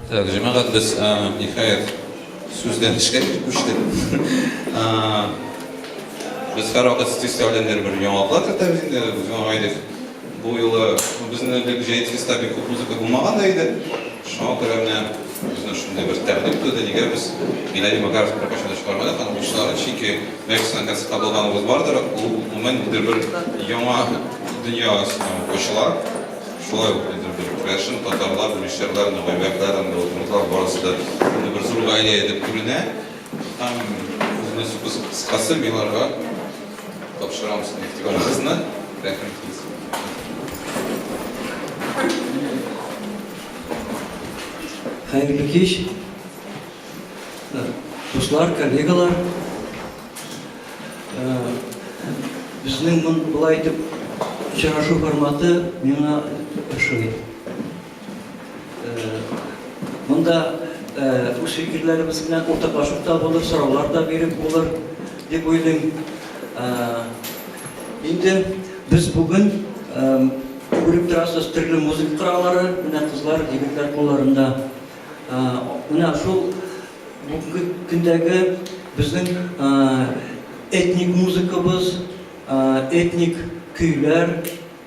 Так, җәмәгать, без, ниһаять, сүздән эшкә күчтек. Без һәрвакыт фестивальдән бер яңалыклар кертәбез инде, без яңа идек. Бу юлы безнең элек Җәет фестта бик күп музыка булмаган да иде. Шуңа күрә менә безнең шундый бер тәкъдим туды, нигә без Геннадий Макаров беркайчан да чыгармадык аның укучыларын, чөнки бәлки сезнең концертта булганыгыз бардыр, ул гомумән ниндидер бер яңа дөнья ачыла. Шулай ук инде бер керәшен, татарлар, мишәрләр, ногайбәкләр, анда удмуртлар барысы да инде бер зур гаилә итеп күренә. Һәм үзенә сүз кыскасы, мин аларга тапшырам сезнең игътибарыгызны. Рәхим итегез. Хәерле кич, дуслар, коллегалар. Безнең мон болай итеп очрашу форматы миңа ошый. Монда үз фикерләребез белән уртаклашып та булыр, сораулар да биреп булыр дип уйлыйм. Инде без бүген күреп торасыз төрле музыка кораллары, менә кызлар, егетләр кулларында. Менә шул Бүгенге көндәге безнең этник музыкабыз, этник көйләр,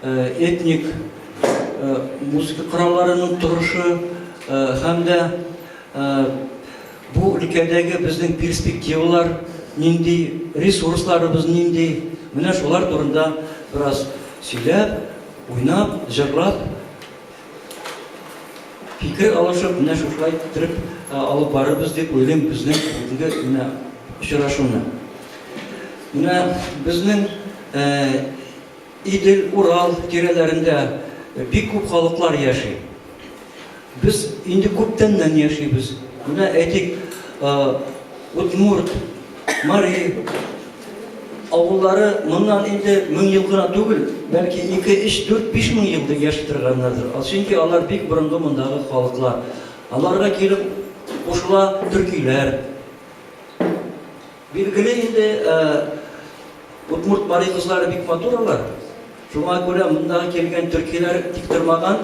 этник музыка коралларының торышы һәм дә бу өлкәдәге безнең перспективалар нинди, ресурсларыбыз нинди, менә шулар турында бераз сөйләп, уйнап, җырлап Фикер алышып, менә шушылай иттереп алып барырбыз дип уйлыйм безнең бүгенге менә очрашуны. Менә безнең Идел, Урал тирәләрендә бик күп халыклар яши. Без инде күптәннән яшибез. Менә әйтик, Удмурт, Мари авыллары моннан инде 1000 ел гына түгел, бәлки 2, 3, 4, 5 мең ел яши торганнардыр. Чөнки алар бик борынгы мондагы халыклар. Аларга килеп кушыла төркиләр. Билгеле инде, удмурт мари кызлары бик матур алар. Шуңа күрә мондагы килгән төркиләр тик тормаган,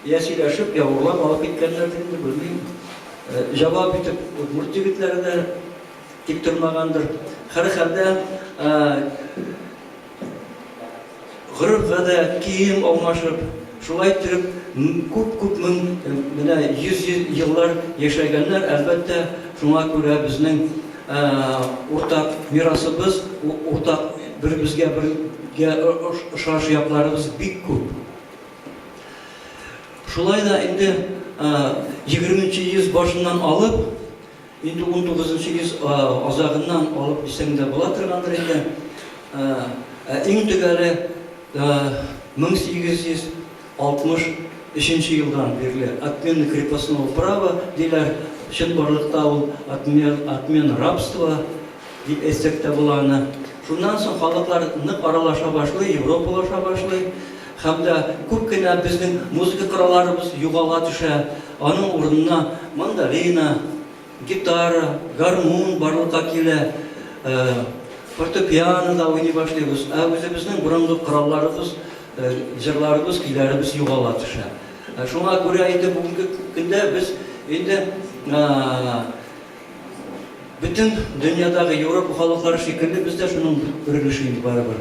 я сөйләшеп, я урлап алып киткәннәрдер инде, белмим. Җавап итеп удмурт егетләре дә тик тормагандыр. Һәрхәлдә, гореф-гадәт, кием алмашып, шулай иттереп, күп-күп мең, менә 100 еллар яшәгәннәр, әлбәттә, шуңа күрә безнең уртак мирасыбыз, уртак беребезгә бергә ошаш якларыбыз бик күп. Шулай да инде егерменче йөз башыннан алып, инде унтугызынчы йөз азагыннан алып дисәң дә була торгандыр инде, ә иң төгәле 1863 елдан бирле отмена крепостного права диләр, чынбарлыкта ул отмена рабства дип әйтсәк тә була аны. Шуннан соң халыклар нык аралаша башлый, европалаша башлый. Һәм дә күп кенә безнең музыка коралларыбыз югала төшә. Аның урынына мандолина, гитара, гармун барлыкка килә, фортепиано да уйный башлыйбыз. Ә үзебезнең борынгы коралларыбыз, җырларыбыз, көйләребез югала төшә. Шуңа күрә инде бүгенге көндә без инде Бөтен дөньядагы Европа халыклары шикелле без дә шуның бер өлеше инде барыбер.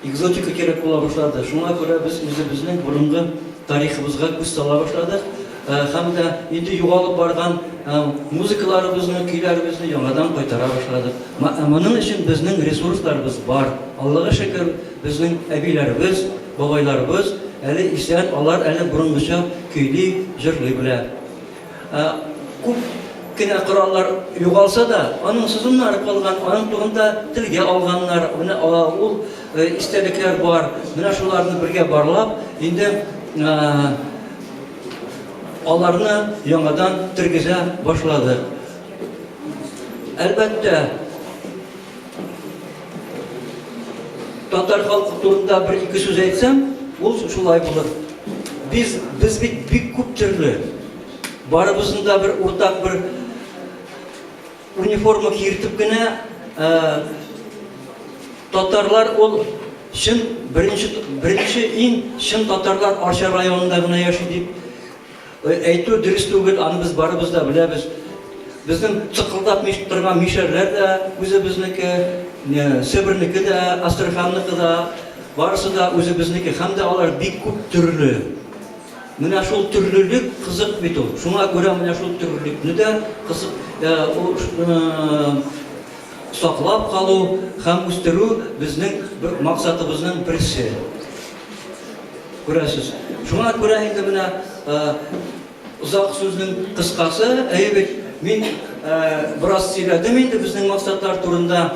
Экзотика кирәк була башлады. Шуңа күрә без үзебезнең борынгы тарихыбызга күз сала башладык. Һәм дә инде югалып барган музыкаларыбызны, көйләребезне яңадан кайтара башладык. Моның өчен безнең ресурсларыбыз бар. Аллага шөкер, безнең әбиләребез, бабайларыбыз әле исән, алар әле борынгыча көйли, җырлый белә. Күп кенә кораллар югалса да, аның сызымнары калган, аның турында телгә алганнар, менә ул истәлекләр бар. Менә шуларны бергә барлап, инде аларны яңадан тергезә башладык. Әлбәттә, Татар халкы турында бер-ике сүз әйтсәм, ул шулай булыр. Без, без бит бик күп төрле. Барыбызның да бер уртак бер униформа киертеп кенә э, татарлар ул чын беренче беренче иң чын татарлар Арча районында гына яши дип. Әйтү дөрес түгел, аны без барыбыз да беләбез. Безнең цыкылдап торган мишәрләр дә үзебезнеке, Себернеке дә, Астраханныкы да, барысы да үзебезнеке. Һәм дә алар бик күп төрле. Менә шул төрлелек кызык бит ул. Шуңа күрә менә шул төрлелекне дә кызык саклап калу һәм үстерү безнең бер максатыбызның берсе. Күрәсез. Шуңа күрә инде менә озак сүзнең кыскасы, әйе бит, мин бераз сөйләдем инде безнең максатлар турында.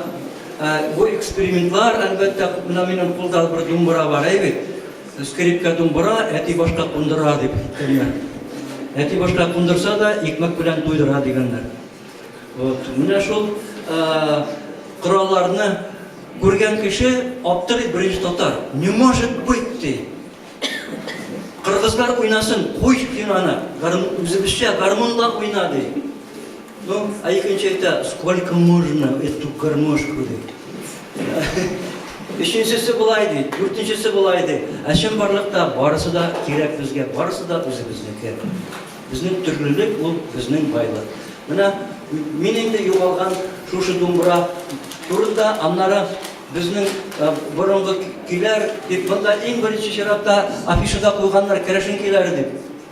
Бу экспериментлар, әлбәттә, менә минем кулда бер думбыра бар, әйе бит. Скрипка думбыра, әти башка кундыра дип әйткәннәр. Әти башка кундырса да, икмәк белән туйдыра дигәннәр. Вот. Менә шул коралларны күргән кеше аптырый беренче татар. Не может быть, ди. Кыргызлар уйнасын, куй син аны, үзебезчә гармунда уйна, ди. Ну, а икенче әйтә, сколько можно эту гармошку, ди. Өченчесе болай ди, дүртенчесе болай ди. Ә чынбарлыкта барысы да кирәк безгә, барысы да үзебезнеке. Безнең төрлелек ул безнең байлык. Менә мин инде югалган шушы думбра турында, аннары безнең борынгы көйләр дип, монда иң беренче чиратта афишада куйганнар керәшен көйләре дип.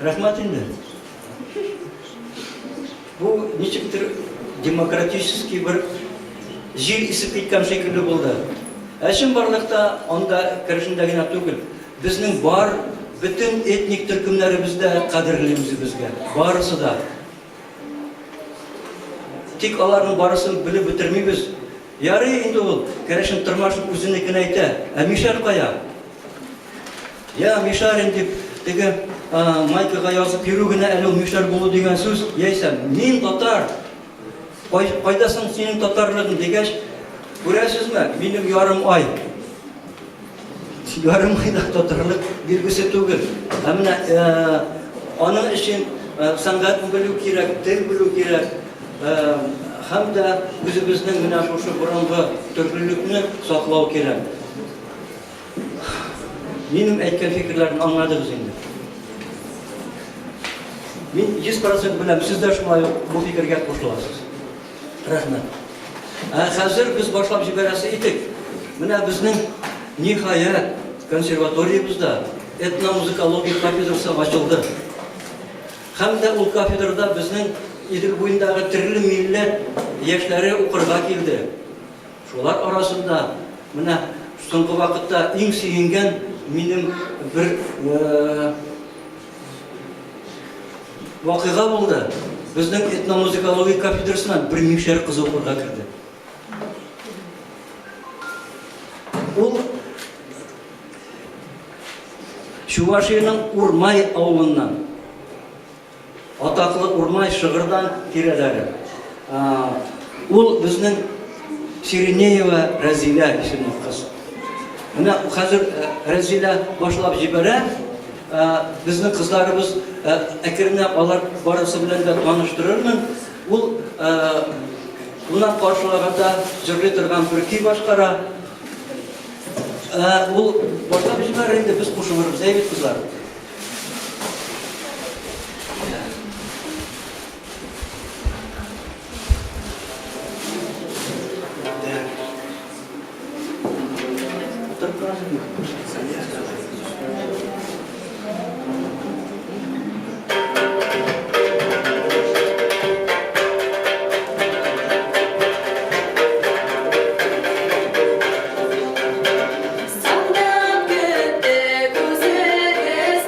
Рәхмәт инде. Бу ничектер демократический бер җил исеп киткән шикелле булды. Ә чынбарлыкта анда керәшендә генә түгел, безнең бар бөтен этник төркемнәребез дә кадерле үзебезгә. Барысы да. Тик аларның барысын белеп бетермибез. Ярый инде ул, керәшен тормаш үзенекен әйтә. Ә мишәр кая? Я, мишәрин дип, теге майкага язып йөрү генә әле ул мишәр булу дигән сүз. Яисә, мин татар, кайда соң синең татарлыгың дигәч, күрәсезме, минем ярым ай. Ярым ай да татарлык билгесе түгел. Ә менә аның өчен сәнгать белү кирәк, тел белү кирәк. Һәм дә үзебезнең менә шушы борынгы төрлелекне саклау кирәк. Минем әйткән фикерләрне аңладыгыз инде. Мин 100% беләм, сез дә шулай ук бу фикергә кушыласыз. Рәхмәт. Ә хәзер без башлап җибәрәсе идек. Менә безнең ниһаять консерваториябездә этномузыкология кафедрасы ачылды. Һәм дә ул кафедрада безнең Идел буендагы төрле милләт яшьләре укырга килде. Шулар арасында менә соңгы вакытта иң сөенгән минем бер вакыйга булды. Безнең этномузыкология кафедрасына бер мишәр кызы укырга керде. Ул Чувашиянең Урмай авылыннан. Атаклы Урмай Шыгырдан тирәләре. Ул безнең Сиренеева Рәзилә исемле кыз. Менә хәзер Рәзилә башлап җибәрә. Безнең кызларыбыз әкренләп алар барысы белән дә таныштырырмын. Ул кунак каршылаганда җырлый торган бер көй башкара. Ул башлап җибәрер инде, без кушылырбыз, әйбәт кызлар. Сагынып көттек үзегезне.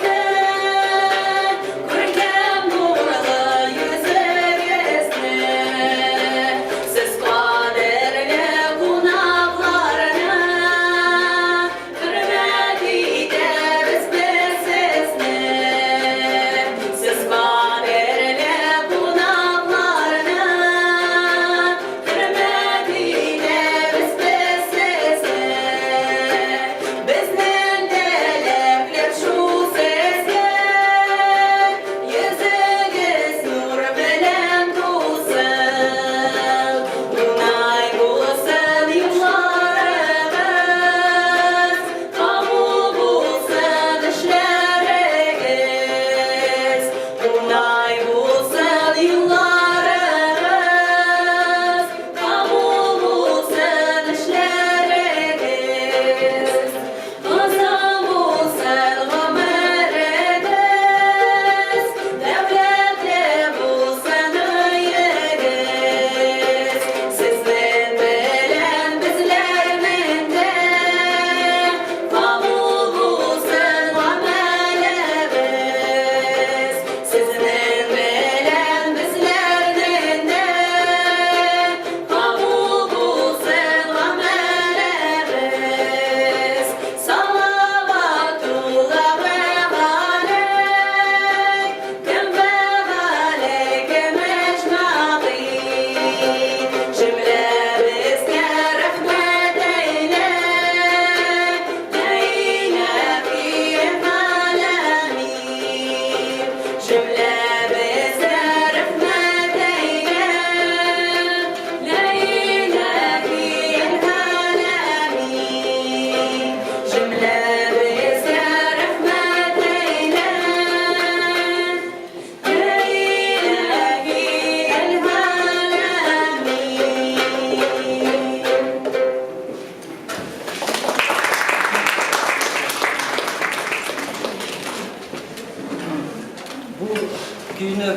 көйне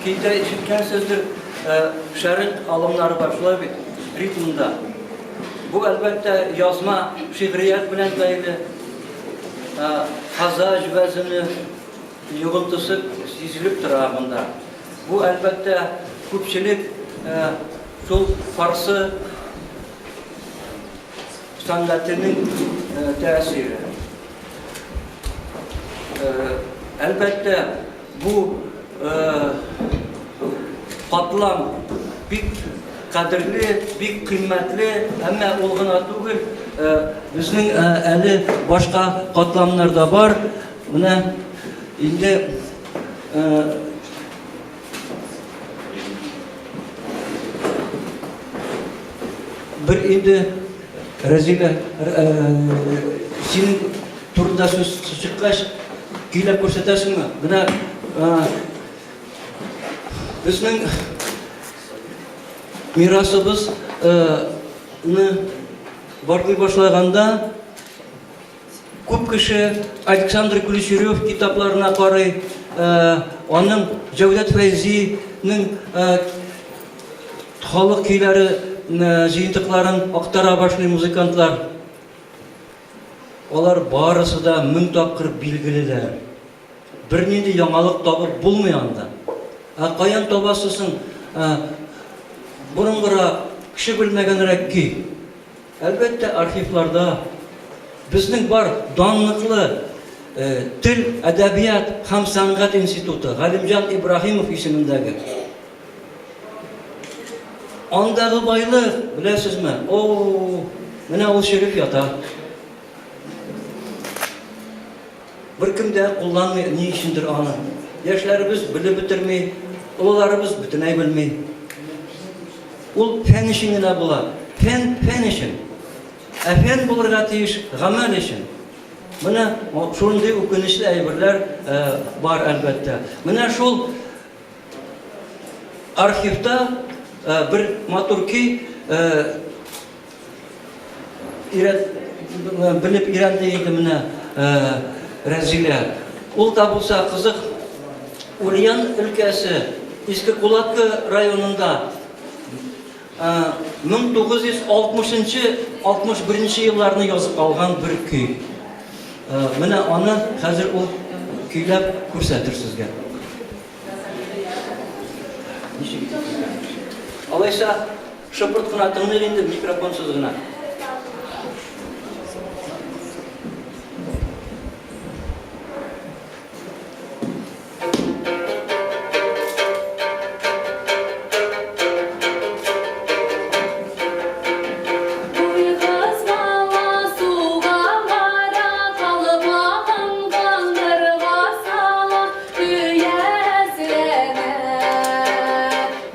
көйдә ишеткәнсездер, шәрык алымнары бар, шулай бит, ритмында. Бу, әлбәттә, язма шигърият белән бәйле. Хазаҗ вәзене йогынтысы сизелеп тора монда. Бу, әлбәттә, күпчелек шул фарсы сәнгатенең тәэсире. Әлбәттә, бу катлам бик кадерле, бик кыйммәтле, әмма ул гына түгел, безнең әле башка катламнар да бар. Менә инде Бер инде Рәзилә, синең турында сүз чыккач, көйләп күрсәтәсеңме? Менә безнең мирасыбызны барлый башлаганда Күп кеше Александр Ключерев китапларына карый, аның Җәүдәт Фәйзинең халык көйләре җыентыкларын актара башлый музыкантлар. Алар барысы да мең тапкыр билгелеләр. Бернинди яңалык табып булмый анда. Ә каян табасы соң борынгырак, кеше белмәгәнрәк көй? Әлбәттә, архивларда безнең бар данлыклы Тел, әдәбият һәм сәнгать институты, Галимҗан Ибраһимов исемендәге. Андагы байлык, беләсезме? О, менә ул череп ята. Беркем дә кулланмый ни өчендер аны. Яшьләребез белеп бетерми, олыларыбыз бөтенләй белми. Ул фән өчен генә була. Фән, фән өчен. Ә фән булырга тиеш гамәл өчен. Менә шундый үкенечле әйберләр бар, әлбәттә. Менә шул архивта бер матур көй белеп өйрәнде инде менә Рәзилә. Ул да булса кызык, Ульян өлкәсе Иске Кулаткы районында 1960-61 елларны язып алган бер көй. Менә аны хәзер ул көйләп күрсәтер сезгә. Алайса, Шыпырт кына тыңлыйк инде, микрофонсыз гына.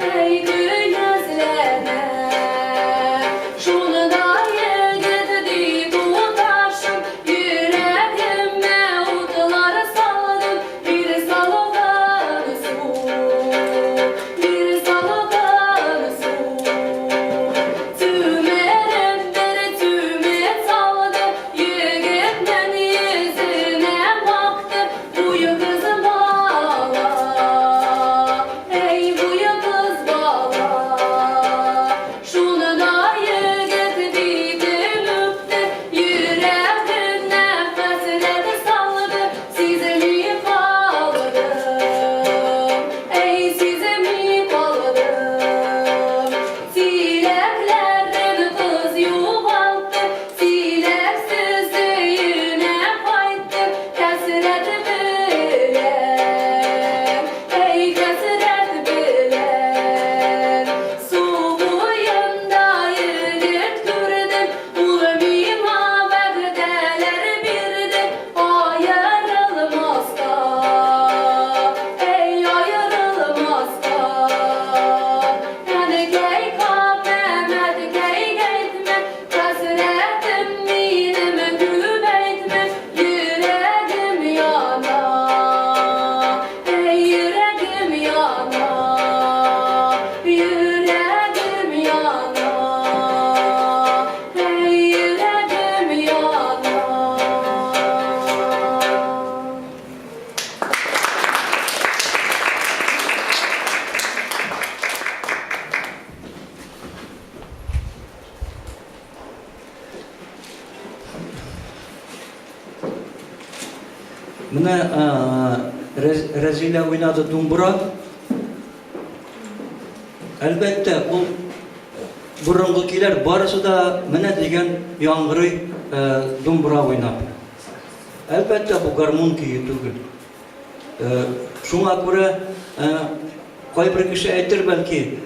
Әй, көязләнә, шуны да. Менә Рәзилә уйнады думбра. Әлбәттә, ул борынгы көйләр барысы да менә дигән яңгырый думбра уйнап. Әлбәттә, бу гармун көе түгел. Шуңа күрә кайбер кеше әйтер бәлки,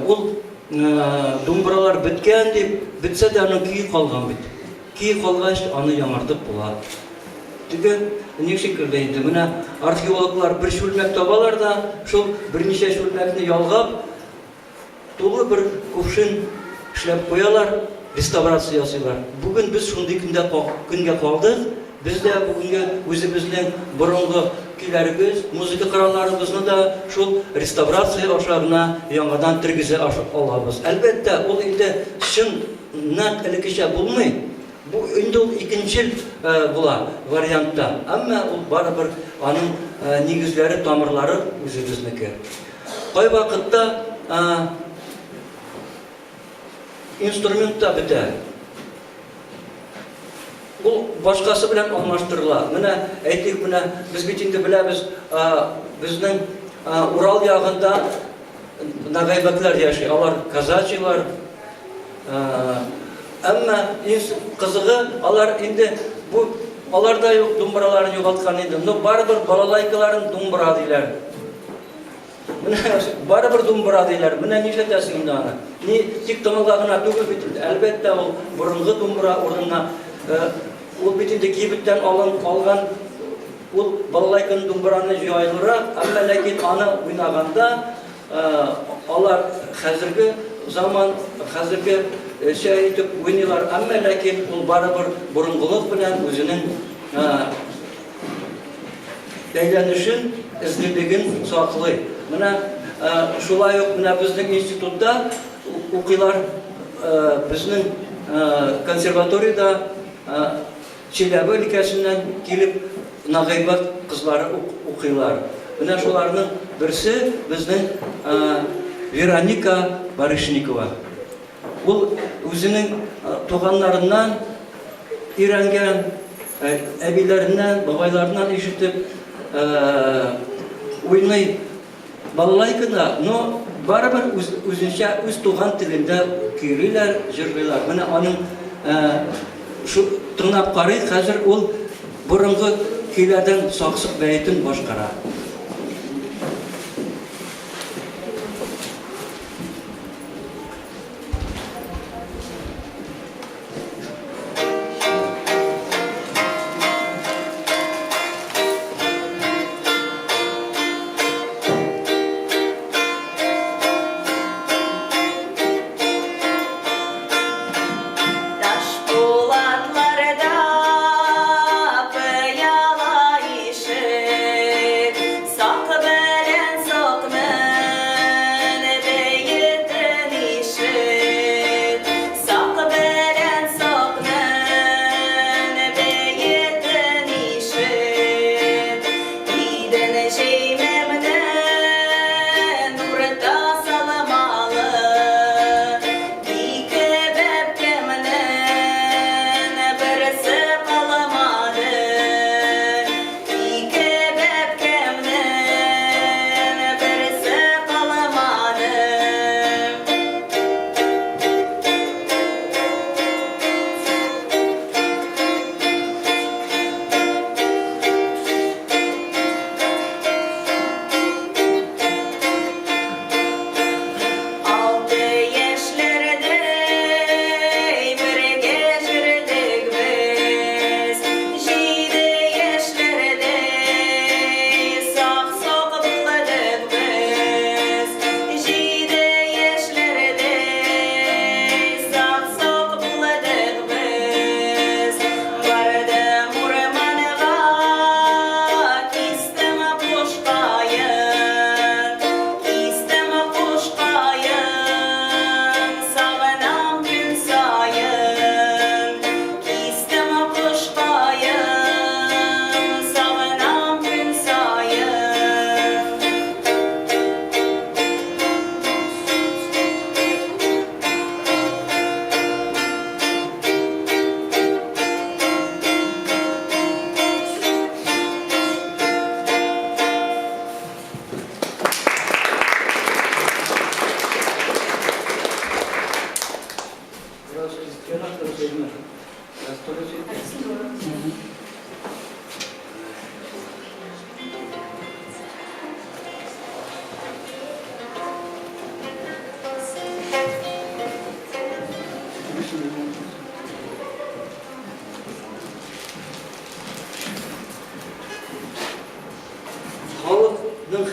ул думбралар беткән дип, бетсә дә аның көе калган бит. Көе калгач, аны яңартып була. Теге ни шикелле инде, менә археологлар бер чүлмәк табалар да, шул берничә чүлмәкне ялгап, Тулы бер кувшин эшләп куялар, реставрация ясыйлар. Бүген без шундый көндә көнгә калдык. Без дә бүгенге үзебезнең борынгы көйләребез, музыка коралларыбызны да шул реставрация аша гына яңадан тергезә алабыз. Әлбәттә, ул инде чын нәкъ элеккечә булмый. Бу инде ул икенчел була вариантта. Әмма ул барыбер аның нигезләре, тамырлары үзебезнеке. Кайвакытта инструмент та бетә. Ул башкасы белән алмаштырыла. Менә әйтик, менә без бит инде беләбез, безнең Урал ягында нагайбәкләр яши. Алар казачилар. Әмма иң кызыгы, алар инде бу алар да юк, думбраларын югалткан инде. Но барыбер балалайкаларын думбра диләр. Менә барыбер думбра диләр. Менә нишләтәсең инде аны? Ни тик тыңлауга гына түгел бит инде. Әлбәттә, ул борынгы думбра урынына ул бит инде кибеттән алын алган ул балалайканы думбраны җайлырак, әмма ләкин аны уйнаганда алар хәзерге заман, хәзерге чә итеп уйныйлар, әмма ләкин ул барыбер борынгылык белән үзенең бәйләнешен, эзлелеген саклый. Менә шулай ук менә безнең институтта укыйлар, безнең консерваториядә Чиләбе өлкәсеннән килеп Нагайбәк кызлары укыйлар. Менә шуларның берсе безнең Вероника Барышникова. Ул үзенең туганнарыннан өйрәнгән, әбиләреннән, бабайларыннан ишетеп уйный балалайкада, но барыбер үзенчә үз туган телендә көйлиләр, җырлыйлар. Менә аның шу тыңлап карыйк, хәзер ул борынгы көйләрдән Саксык бәетен башкара. Ташпулатларда пыяла ишек.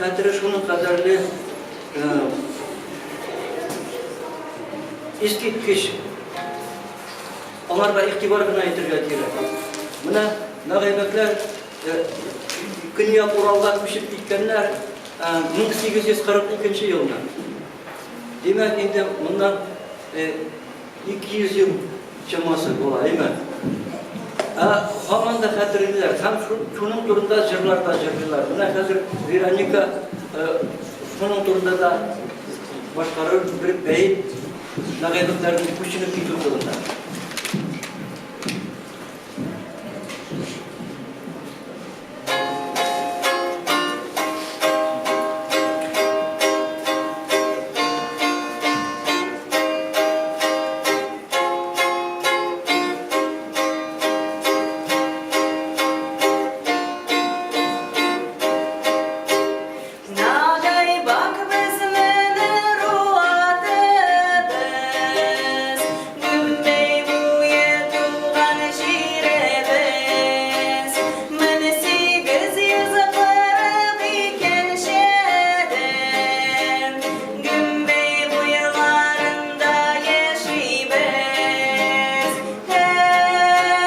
хәтере шуның кадәрле искиткеч. Аларга игътибар гына итәргә кирәк. Менә нагайбәкләр Көньяк Уралга күчеп киткәннәр 1842 елны. Димәк, инде моннан 200 ел чамасы була, әйме? Ә һаман да хәтерлиләр һәм шуның турында җырлар да җырлыйлар. Менә хәзер Вероника шуның турында да башкарыр бер бәет нагайбәкләрнең күченеп китү турында. Нагайбак без мене руатыбыз, Гөмбәй буе туган җиребез. 1842 икенчедән, Гөмбәй буйларында яшибез. Һәй,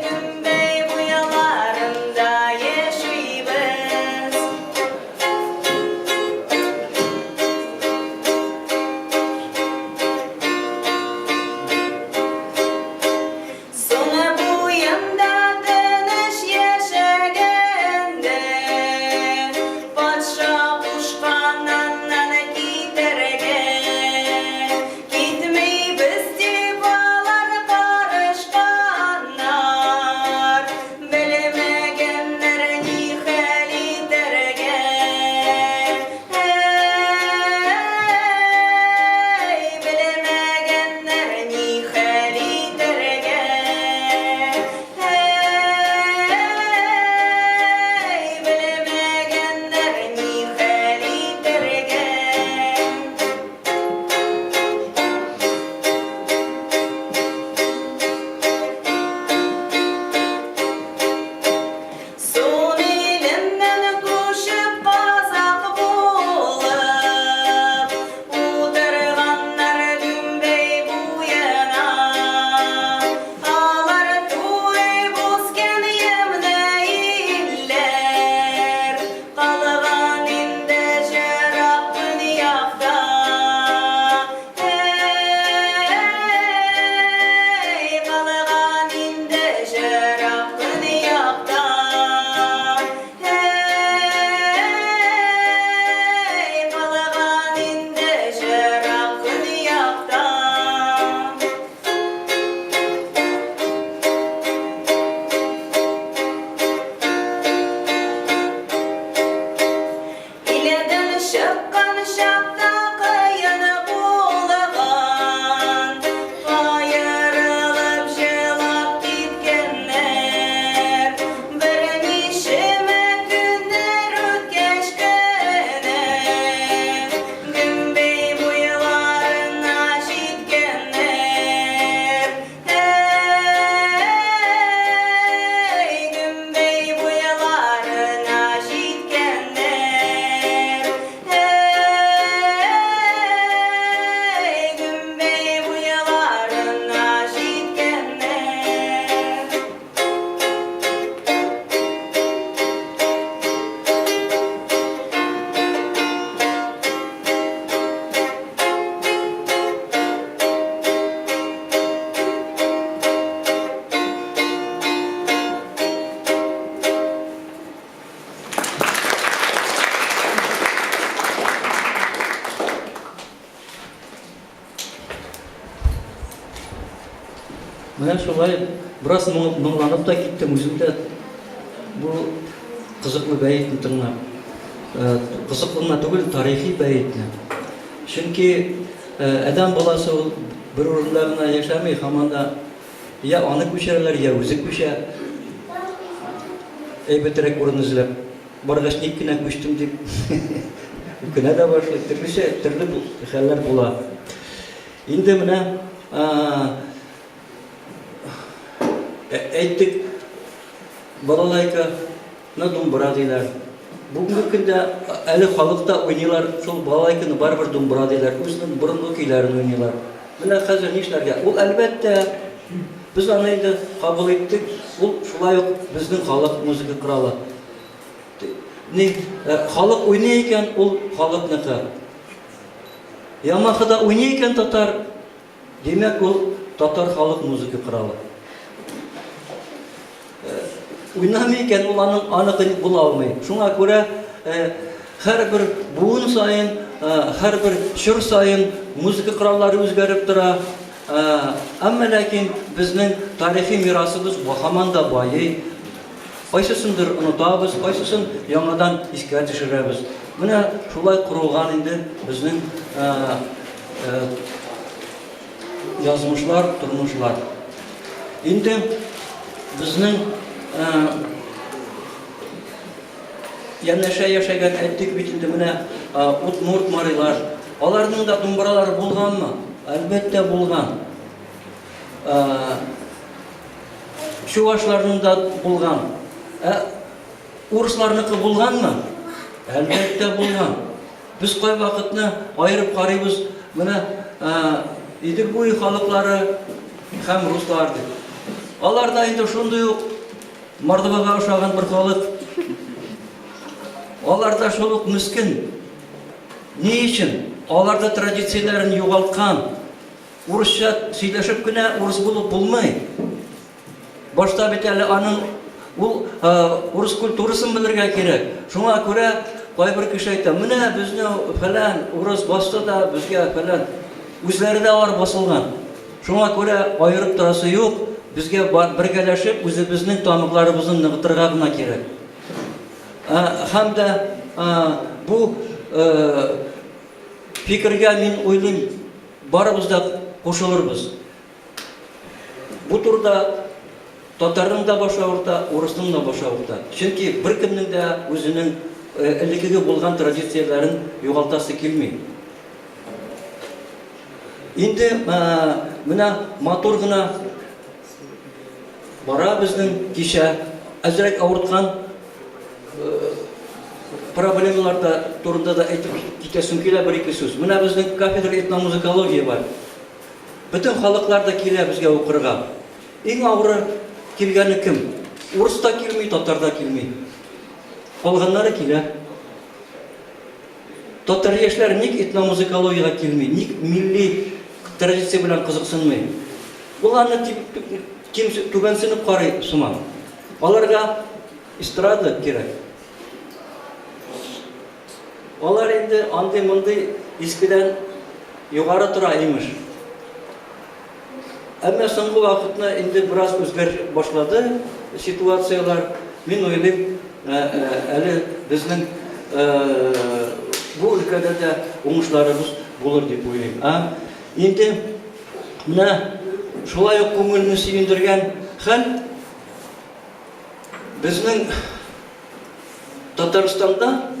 Гөмбәй буйларында яшибез. Суны буенда тыныч яшәгәндә, Патша кушканнан китәргә. Китмибез дип алар карышканнар, Белмәгәннәр ни хәл итәргә. Һәй, белмәгәннәр ни хәл итәргә. Һәй, белмәгәннәр ни хәл итәргә. Сун иленнән күчеп казак булып, Утырганнар Гөмбәй буена. Алар туып үскән ямьле илләр, Калган инде җырак көньякта. Һәй, калган инде җырак көньякта. Һәй, калган инде җырак көньякта. Иләдән чыккан чакта кыен булган, Аерылып җылап киткәннәр. Берничәмә көннәр үткәч кенә, Гөмбәй буйларына җиткәннәр. Әй, Гөмбәй буйларына җиткәннәр. Әй, Гөмбәй буйларына җиткәннәр. Менә шулай бераз моңланып та киттем үзем дә бу кызыклы бәетне тыңлап. Кызыклы гына түгел, тарихи бәетне. Чөнки адәм баласы ул бер урында гына яшәми, һаман да я аны күчерәләр, я үзе күчә. Әйбәтрәк урын эзләп. Баргач ник кенә күчтем дип үкенә дә башлый. Төрлечә, төрле хәлләр була. Инде менә әйттек, балалайка, на думбра диләр. Бүгенге көндә әле халыкта уйныйлар, шул балалайканы барыбер думбра диләр, үзенең борынгы көйләрен уйныйлар. Менә хәзер нишләргә? Ул, әлбәттә, без аны инде кабул иттек, ул шулай ук безнең халык музыка коралы. Ни, халык уйный икән, ул халыкныкы. Ямахада уйный икән татар, Димәк, ул татар халык музыка коралы. Уйнамый икән, ул аның аныкы була алмый. Шуңа күрә һәрбер буын саен, һәрбер чор саен музыка кораллары үзгәреп тора. Әмма ләкин безнең тарихи мирасыбыз һаман да байый. Кайсысындыр онытабыз, кайсысын яңадан искә төшерәбез. Менә шулай корылган инде безнең язмышлар, тормышлар. Инде безнең янәшә яшәгән, әйттек бит инде менә удмурт марилар. Аларның да думбралары булганмы? Әлбәттә булган. Чувашларның да булган. Ә урысларныкы булганмы? Әлбәттә булган. Без кайвакытны аерып карыйбыз, менә Идел буе халыклары һәм руслар дип. Алар да инде шундый ук мордвага ошаган бер халык. Алар да шул ук мескен. Ни өчен? Алар да традицияләрен югалткан. Урысча сөйләшеп кенә урыс булып булмый. Башта бит әле аның ул урыс культурасын белергә кирәк. Шуңа күрә кайбер кеше әйтә, менә безне фәлән урыс басты да безгә фәлән. Үзләре дә алар басылган. Шуңа күрә аерып торасы юк, безгә бергәләшеп үзебезнең тамырларыбызны ныгытырга гына кирәк. Һәм дә бу фикергә мин уйлыйм, барыбыз да кушылырбыз. Бу турыда татарның да башы авырта, урысның да башы авырта. Чөнки беркемнең дә үзенең элеккеге булган традицияләрен югалтасы килми. Инде менә матур гына бара безнең кичә. Әзрәк авырткан проблемалар да турында да әйтеп китәсем килә бер-ике сүз. Менә безнең кафедра этномузыкология бар. Бөтен халыклар да килә безгә укырга. Иң авыры килгәне кем? Урыс та килми, татар да килми. Калганнары килә. Татар яшьләре ник этномузыкологиягә килми, ник милли традиция белән кызыксынмый? Ул аны ким түбәнсенеп карый сыман. Аларга эстрада кирәк. Алар инде андый-мондый искедән югары тора, имеш. Әмма соңгы вакытны инде бераз үзгәрә башлады ситуацияләр. Мин уйлыйм, әле безнең бу өлкәдә дә уңышларыбыз булыр дип уйлыйм. Ә инде менә шулай ук күңелне сөендергән хәл безнең Татарстанда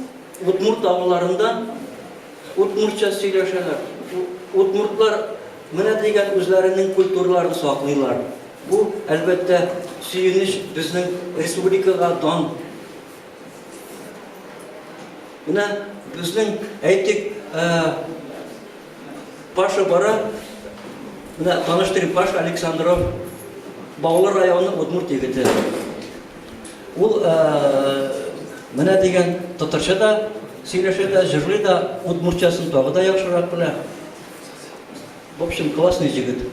удмурт авылларында удмуртча сөйләшәләр. Удмуртлар менә дигән үзләренең культураларын саклыйлар. Бу, әлбәттә, сөенеч безнең республикага дан. Менә безнең, әйтик, Паша бара, менә таныштырыйм, Паша Александров, Баулы районы удмурт егете. Ул менә дигән татарча да сөйләшә дә, җырлый да, удмуртчасын тагы да яхшырак белә. В общем, классный егет.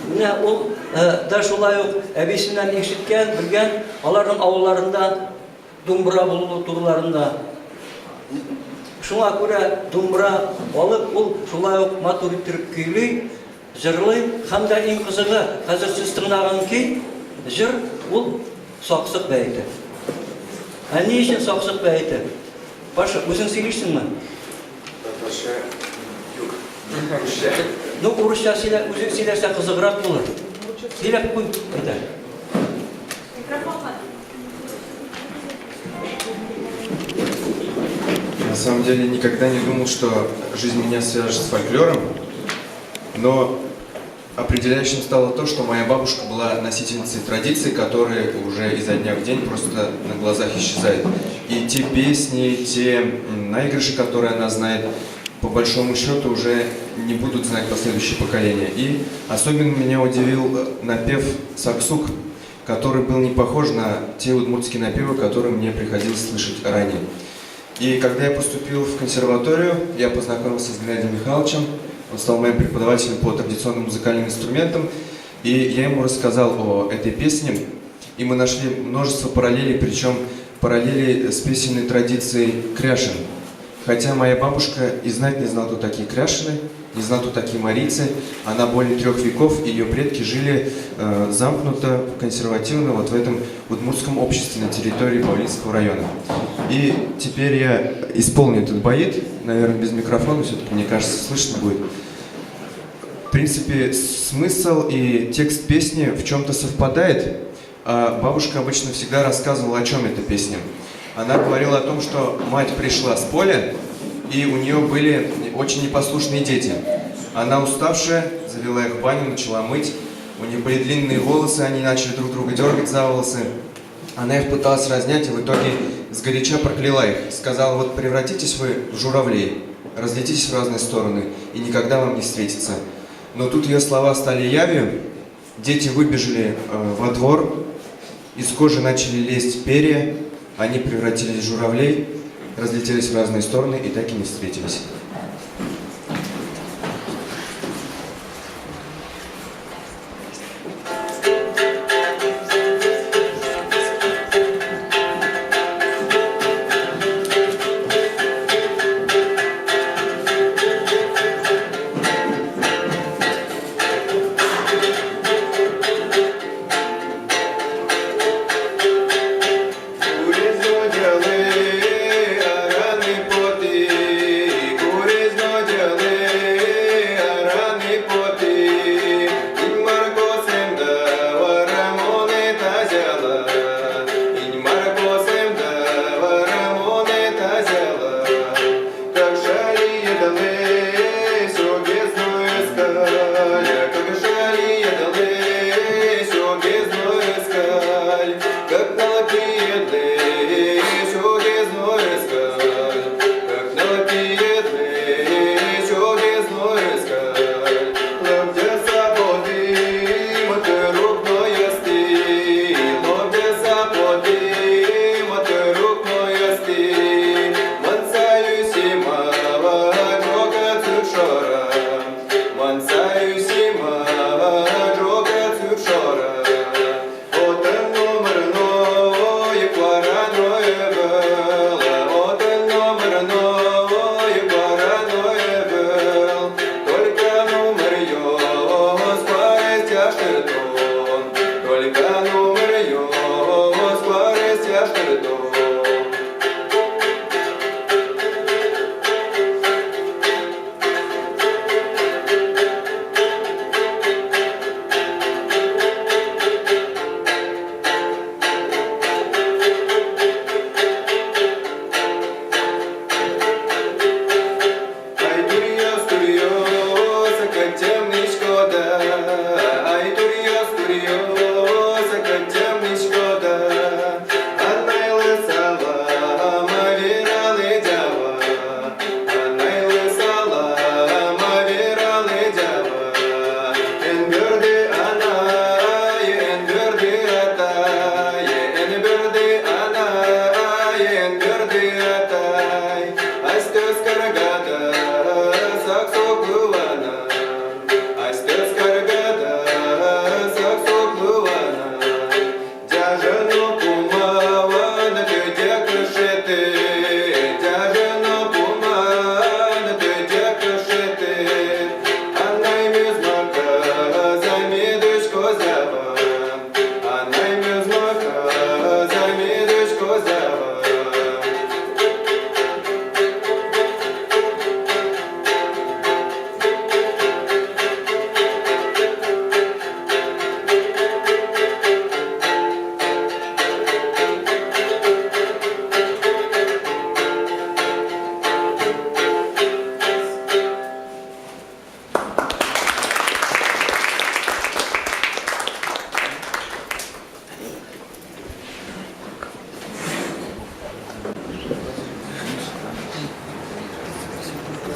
Менә ул да шулай ук әбисеннән ишеткән, белгән, аларның авылларында думбра булу турыларында. Шуңа күрә думбра алып, ул шулай ук матур иттереп көйли, җырлый. Һәм дә иң кызыгы, хәзер сез тыңлаган көй, җыр, ул Саксык бәете. Ә ни өчен Саксык бәете? Паша, үзең сөйлисеңме? Татарча юк. Урысча. Ну, урысча сөйлә, үзең сөйләсә кызыграк булыр. Сөйләп куй, әйдә. Микрофонга. На самом деле никогда не думал, что жизнь меня свяжет с фольклором, но Определяющим стало то, что моя бабушка была носительницей традиций, которые уже изо дня в день просто на глазах исчезают. И те песни, те наигрыши, которые она знает, по большому счету уже не будут знать последующие поколения. И особенно меня удивил напев «Саксук», который был не похож на те удмуртские напевы, которые мне приходилось слышать ранее. И когда я поступил в консерваторию, я познакомился с Геннадием Михайловичем. Он стал моим преподавателем по традиционным музыкальным инструментам. И я ему рассказал о этой песне. И мы нашли множество параллелей, причем параллели с песенной традицией кряшен. Хотя моя бабушка и знать не знала, кто такие кряшены, не знала, кто такие марийцы. Она более 3 веков, ее предки жили замкнуто, консервативно вот в этом удмуртском обществе на территории Павлинского района. И теперь я исполню этот баит, наверное, без микрофона, все-таки, мне кажется, слышно будет. В принципе, смысл и текст песни в чем-то совпадает. А бабушка обычно всегда рассказывала, о чем эта песня. Она говорила о том, что мать пришла с поля, и у нее были очень непослушные дети. Она, уставшая, завела их в баню, начала мыть. У них были длинные волосы, они начали друг друга дергать за волосы. Она их пыталась разнять и в итоге сгоряча прокляла их. Сказала: «Вот превратитесь вы в журавлей, разлетитесь в разные стороны и никогда вам не встретиться». Но тут ее слова стали явью. Дети выбежали во двор, из кожи начали лезть перья, они превратились в журавлей, разлетелись в разные стороны и так и не встретились.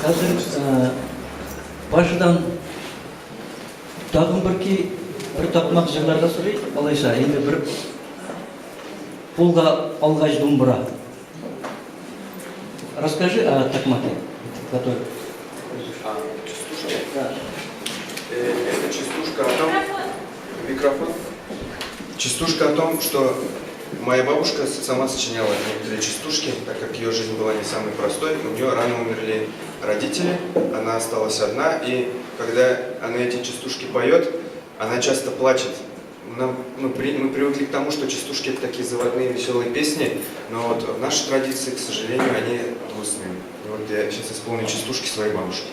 Хәзер Пашадан тагын бер ки бер такмак җырларга сорыйк, алайса, инде бер кулга алгач думбра. Расскажи о такмаке, который... А, частушка? Да. Это частушка о том... Микрофон. Частушка о том, что моя бабушка сама сочиняла некоторые частушки, так как ее жизнь была не самой простой. У нее рано умерли родители, она осталась одна, и когда она эти частушки поет, она часто плачет. Нам, ну, мы привыкли к тому, что частушки это такие заводные веселые песни, но вот в нашей традиции, к сожалению, они грустные. И вот я сейчас исполню частушки своей бабушки.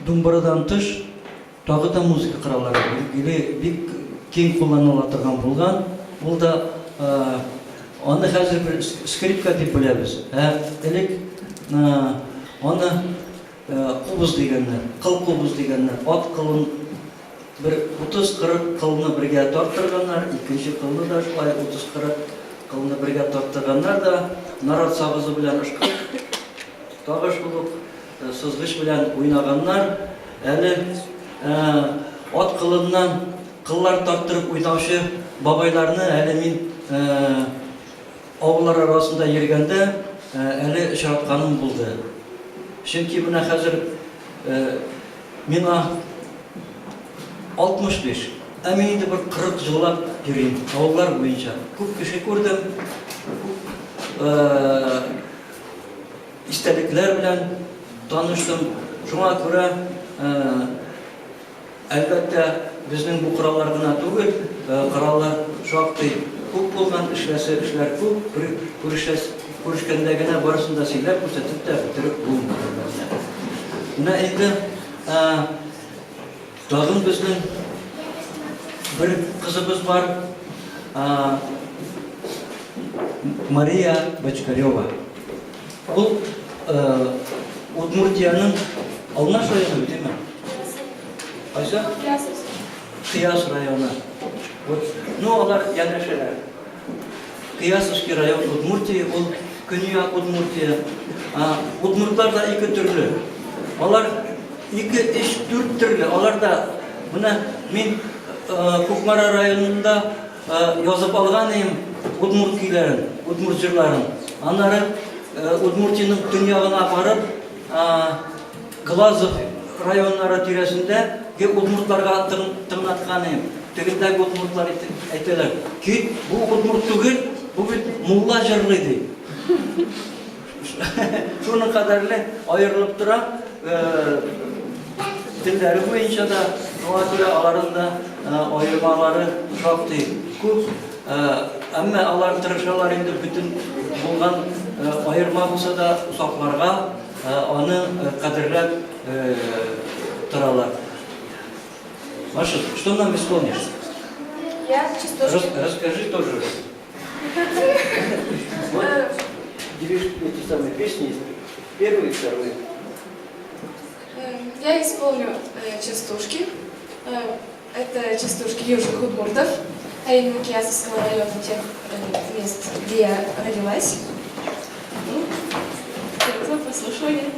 Думбырадан тыш, тагы да музыка кораллары билгеле бик киң кулланыла торган булган. Ул да аны хәзер бер скрипка дип беләбез. Ә элек аны кубыз дигәннәр, кыл кубыз дигәннәр. Ат кылын бер 30-40 кылны бергә тарттырганнар, икенче кылны да шулай 30-40 кылны бергә тарттырганнар да, нарат сагызы белән ышкып, тагы шул ук сызгыч белән уйнаганнар. Әле ат кылыннан кыллар тарттырып уйнаучы бабайларны әле мин авыллар арасында йөргәндә әле очратканым булды. Чөнки менә хәзер миңа 65, ә мин инде бер 40 еллап йөрим авыллар буенча. Күп кеше күрдем, күп истәлекләр белән таныштым. Шуңа күрә, әлбәттә, безнең бу кораллар гына түгел, кораллар шактый күп булган, эшләсе эшләр күп, бер күрешәс, күрешкәндә генә барысын да сөйләп, күрсәтеп тә бетереп булмый, әлбәттә. Менә инде тагын безнең бер кызыбыз бар, Мария Бочкарева. Ул Удмуртиянең Алнаш районы бит, әйме? Кайсы? Кыяс районы. Вот, ну, алар янәшәләр. Кыясовский район Удмуртии, ул көньяк Удмуртия. Удмуртлар да ике төрле. Алар ике, өч, дүрт төрле. Алар да менә мин Кукмара районында язып алган идем удмурт көйләрен, удмурт җырларын. Аннары Удмуртиянең төньягына барып, Глазов районнары тирәсендә удмуртларга тыңлаткан идем. Тегендәге удмуртлар әйтәләр, кит, бу удмурт түгел, бу бит мулла җырлый, ди. Шуның кадәрле аерылып тора, телләре буенча да, шуңа күрә аларның да аермалары шактый күп. Әмма алар тырышалар инде бөтен булган аерма булса да сакларга, аны кадерләп торалар. Маша, что нам исполнишь? Я частушки. Расскажи тоже. Вот две эти самые песни, первые и вторые. Я исполню частушки. Это частушки южных удмуртов, а именно Киясовского района, тех мест, где я родилась. Ну, приятного прослушивания.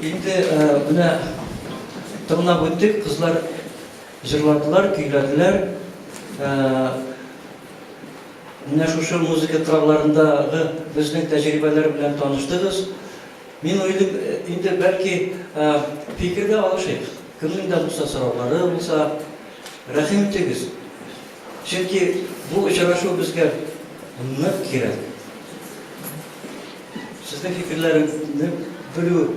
Инде менә тыңлап үттек, кызлар җырладылар, көйләделәр. Менә шушы музыка кырларындагы безнең тәҗрибәләр белән таныштыгыз. Мин уйлыйм, инде бәлки фикер дә алышыйк. Кемнең дә булса сораулары булса, рәхим итегез. Чөнки бу очрашу безгә нык кирәк. Сезнең фикерләреңне белү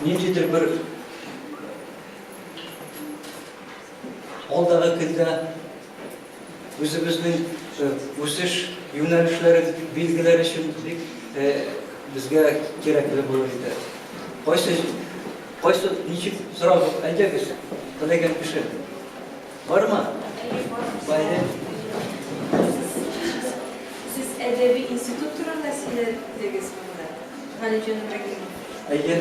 ниндидер бер алдагы көндә үзебезнең үсеш юнәлешләрен билгеләр өчен бик безгә кирәкле булыр иде. Кайсы, кайсы, ничек сорау, әйдәгез, теләгән кеше. Бармы? Бар. Сез әдәби институт турында сөйләдегез монда, Галимҗан Ибрагимов. Әйе.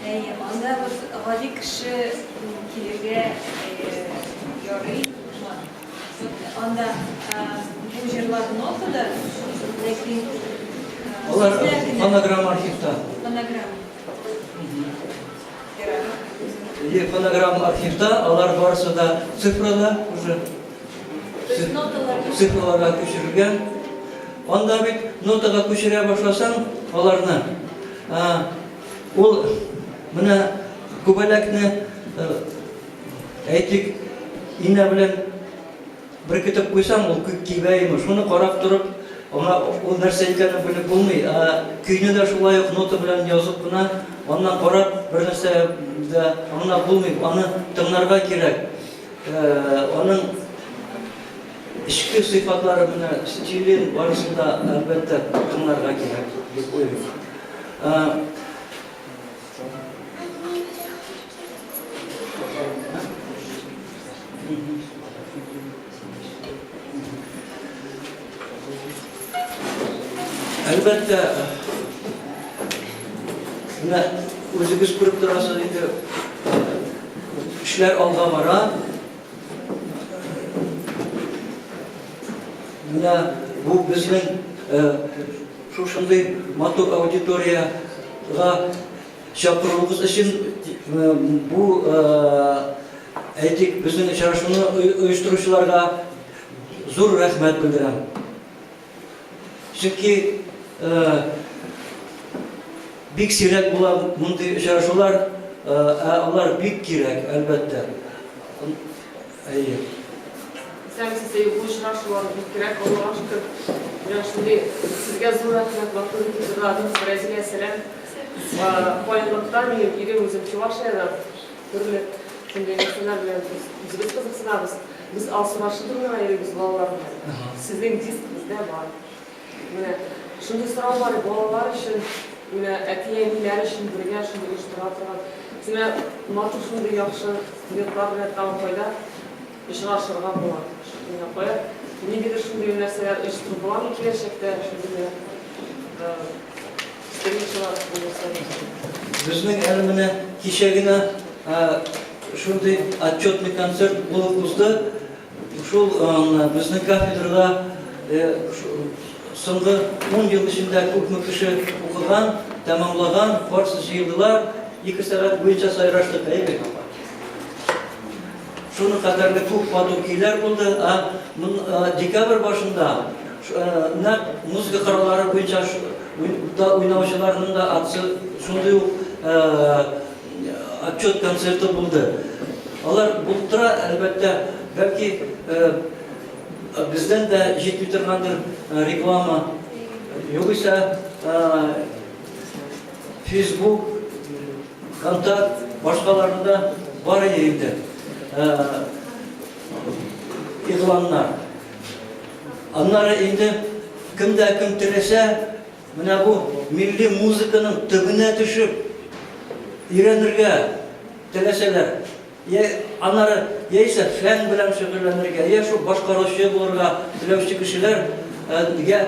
Әйе, анда вот гади кеше килергә ярый. Вот анда бу җырлар нотада, ләкин Алар фонограмма архивта. Фонограмма. Е, фонограмма архивта, алар барысы да цифрада уже. Цифрларга күчерелгән. Анда бит нотага күчерә башласаң, аларны, ул менә күбәләкне, әйтик, инә белән Беркетеп куйсаң, ул күк кибә имеш. Шуны карап торып, аңа ул нәрсә икәнен белеп булмый. Ә көйне дә шулай ук нота белән язып кына, аннан карап бер нәрсә дә аңлап булмый. Аны тыңларга кирәк. Аның эчке сыйфатлары менә стилен барысын да әлбәттә тыңларга кирәк дип уйлыйм. Әлбәттә, менә үзегез күреп торасыз инде, эшләр алга бара. Менә бу безнең шушындый матур аудиториягә Чакыруыгыз өчен бу, әйтик, безнең очрашуны оештыручыларга зур рәхмәт белдерәм. Чөнки бик сирәк була мондый очрашулар, ә алар бик кирәк, әлбәттә. Әйе. Исәнмесез, әйе, бу очрашулар бик кирәк, Аллага шөкер. Менә шундый сезгә зур рәхмәт, матур итеп җырладыгыз. Рәзилә, сәлам. Каенлыкта минем ирем үзем Чувашиядән. Төрле шундый нәрсәләр белән без үзебез кызыксынабыз. Без Алсу Рашидовнага йөрибез балалар белән. Сезнең диск бездә бар. Менә шундый сорау бар, балалар өчен, менә әти-әниләр өчен бергә шундый оештыра торган. Менә матур шундый яхшы студентлар белән тагын кайда очрашырга була? Менә кая ниндидер шундый нәрсәләр оештырып буламы киләчәктә, шундый менә встречалар булса? Безнең әле менә кичә генә шундый отчетный концерт булып узды. Шул безнең кафедрада соңгы 10 ел эчендә күпме кеше укыган, тәмамлаган, барысы җыелдылар, 2 сәгать буенча сайраштык, әйе бит? Шуның кадәрле күп матур көйләр булды. Ә декабрь башында нәкъ музыка кораллары буенча уйнаучыларның да шундый ук отчет концерты булды. Алар булып тора, әлбәттә, бәлки бездән дә җитми торгандыр реклама. Югыйсә, Facebook, Контакт, башкаларында бар иде инде игъланнар. Аннары инде кем дә кем теләсә, Менә бу милли музыканың төбенә төшеп өйрәнергә теләсәләр, я аннары яисә фән белән шөгыльләнергә, я шул башкаручы булырга теләүче кешеләргә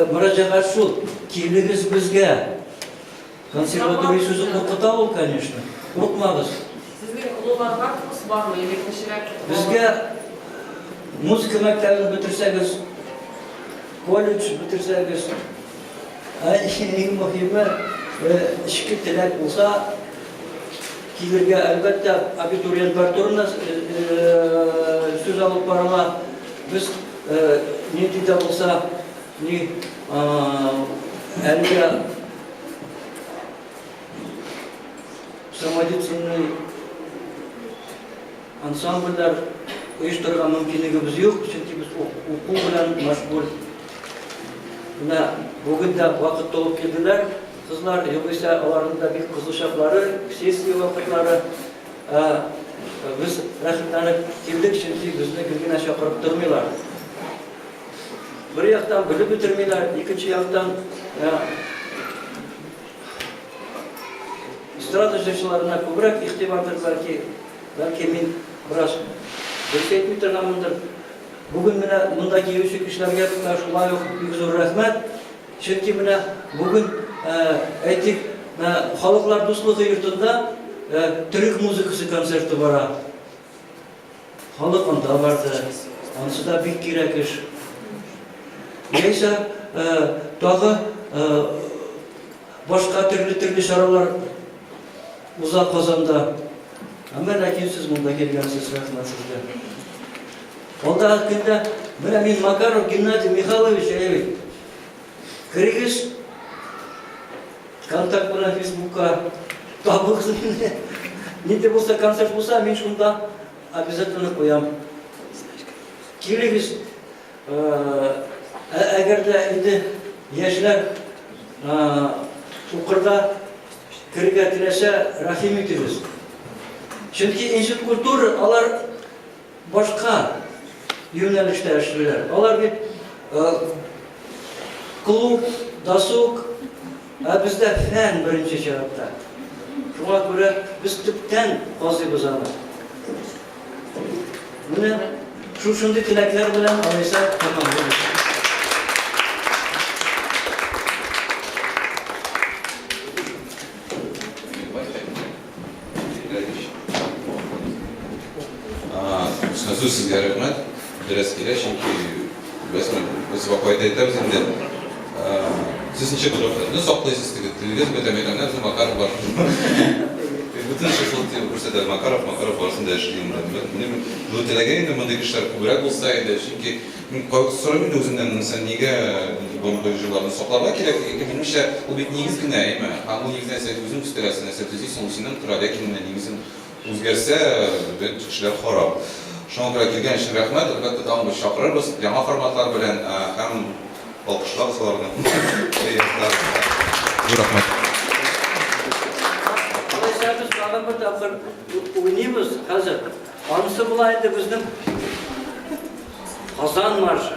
мөрәҗәгать шул, килегез безгә. Консерватория сүзе куркыта ул, конечно. Курыкмагыз. Сезнең олыларга курс бармы или кечерәк? Безгә музыка мәктәбен бетерсәгез, колледж бетерсәгез, ә иң мөһиме, Эчке теләк булса, килергә, әлбәттә, абитуриентлар турында сүз алып барыла. Без нинди дә булса, ни, әлегә самодеятельный ансамбльләр оештырырга мөмкинлегебез юк, чөнки без уку белән мәшгуль. Менә бүген дә вакыт тулып килделәр кызлар, югыйсә аларның да бик кызу чаклары, сессия вакытлары. Ә без рәхәтләнеп килдек, чөнки безне гел генә чакырып тормыйлар. Бер яктан белеп бетермиләр, икенче яктан эстрада җырчыларына күбрәк игътибардыр бәлки, бәлки мин бераз дөрес әйтми торганмындыр. Бүген менә монда килүче кешеләргә дә шулай ук бик зур рәхмәт. Чөнки менә бүген, әйтик, Халыклар дуслыгы йортында төрек музыкасы концерты бара. Халык анда барды. Анысы да бик кирәк эш. Яисә тагы башка төрле-төрле чаралар уза Казанда. Әмма ләкин сез монда килгәнсез, рәхмәт сезгә. Алдагы көндә менә мин Макаров Геннадий Михайлович әйбит. Керегез контакт белән Фейсбукка табыгыз мине. Нинди булса концерт булса, мин шунда обязательно куям. Килегез. Әгәр дә инде яшьләр укырга керергә теләсә, рәхим итегез. Чөнки институт культуры алар башка юнәлештә эшлиләр. Алар бит клуб, досуг, ә бездә фән беренче чиратта. Шуңа күрә без төптән казыйбыз аны. Менә шушындый теләкләр белән алайса тәмамлыйбыз. Сүз сезгә рәхмәт. Дөрес килә, чөнки беләсезме, без вакыт әйтәбез инде. Сез ничек гореф-гадәтне саклыйсыз, теге телегез бетә, мин әйтәм, безнең Макаров бар. Бөтен эше шул дип күрсәтә, Макаров, Макаров барысын да эшли инде. Минем бу теләгем инде мондый кешеләр күбрәк булса иде, чөнки мин кайвакыт сорыйм инде үземнән, мәсәлән, нигә борынгы җырларны сакларга кирәк, яки минемчә, ул бит нигез генә, әйме? Һәм ул нигездән син үзең үстерәсең, нәрсә төзисең, ул синнән тора, ләкин менә нигезен үзгәрсә, бөтен кешеләр харап. Шуңа күрә килгән өчен рәхмәт, әлбәттә, тагын без чакырырбыз яңа форматлар белән һәм алкышлабыз аларны. Зур рәхмәт. Алайса без тагын бер тапкыр уйныйбыз хәзер. Анысы була инде безнең Казан маршы.